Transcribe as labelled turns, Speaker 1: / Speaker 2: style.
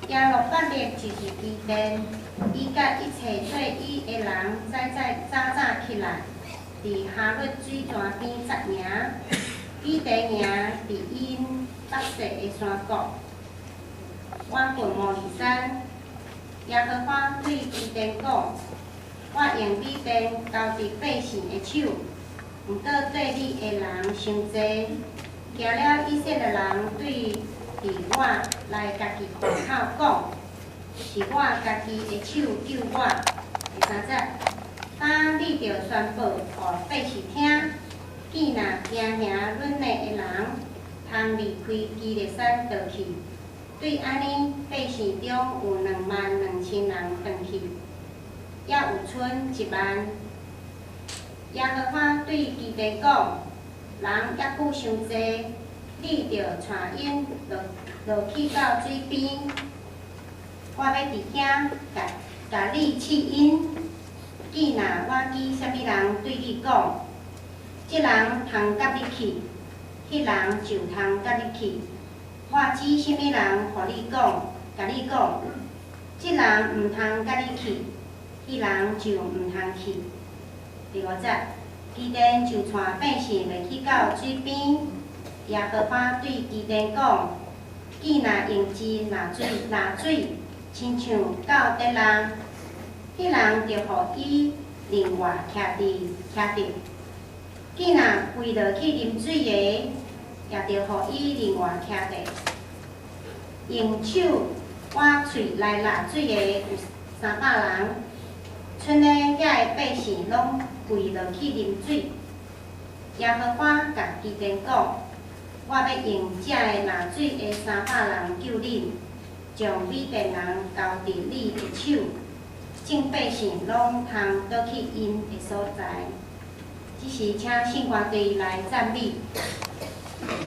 Speaker 1: 耶路伯力就是基甸，伊佮一切綴伊的人早早早早起來，佇哈律水泉邊紮營。米甸營佇𪜶北勢的山谷，倚近摩利山。耶和華對基甸講：我用米甸交佇百姓的手，毋過綴你的人傷濟，驚了以色列人對佇我來家己誇口講，是我家己的手救我。第三節，當你著宣布予百姓聽，見若驚嚇阮的人，通離開基列山倒去。對按呢，百姓中有22,000人轉去，猶有賰1萬。耶和華對基甸講：人猶閣傷濟，你著帶𪜶落落去到水邊，我欲佇遐共共你試𪜶。見若我指啥物人對你講，這人通佮你去，彼人就通佮你去。我指啥物人予你講，共你講，這人毋通佮你去，彼人就毋通去。第五節，基甸就帶百姓落去到水邊。耶和華對基甸講：見若用枝抐水，抐水，親像到底人，彼人就予伊另外徛佇徛著。見若跪落去啉水的，也著予伊另外徛著。用手挖喙來抐水的有300人，賰咧遐个百姓攏跪落去啉水。耶和華共基甸講：我欲用這个抐水的三百人救恁，將米甸人交佇你的手，眾百姓攏通倒去𪜶的所在。這時，請聖歌隊來讚美。